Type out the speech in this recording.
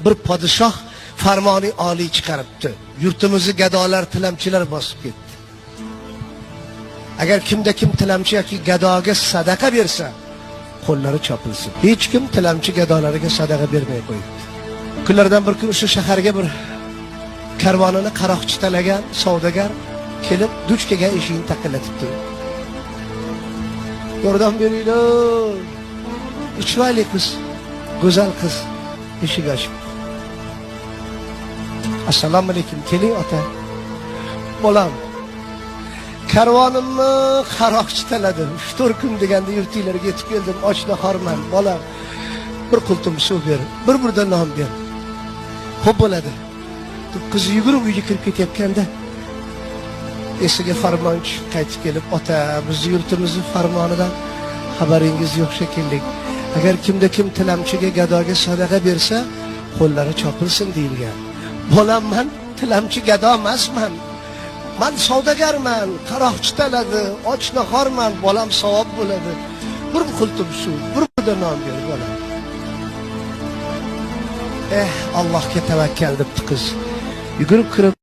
Bir podshoh farmoni oliy chiqaribdi. Yurtimizni gadolar, tilamchilar bosib ketdi. Agar kimda kim tilamchi yoki gadoga sadaqa bersa, qo'llari chopilsin. Hech kim tilamchi gadolariga sadaqa bermay qo'yibdi. Kunlardan bir kun o'sha shaharga bir karvonini qaroqchi talagan savdogar kelib duch kelgan eshigini taqillatibdi. Yordam beringlar. Bir chiroyli qiz, go'zal qiz eshik ochib. Assalomu alaykum, keling ota. Bolam, karvonimni qaroqchi taladi. 3-4 kun deganda yurtinglarga yetib keldim, och nahorman, bolam. Bir qultum suv ber, bir burda non ber. Xo'p bo'ladi. Deb qiz yugurib uyga kirib ketayotganda esiga farmon tushib qaytib kelib, ota, bizni yurtimizni farmonidan xabaringiz yo'q shekilli. Agar kimda kim tilamchiga, gadoga sadaqa bersa, qo'llari chopilsin deyilgan. Bolam, man tilamchi gado emasman. Man savdogarman, qaroqchi taladi, och nahorman, bolam, savob bo'ladi. Bir qultum suv, bir burda non ber, bolam. Eh, Allohga tavakkal debdi qiz. Yugurib kirib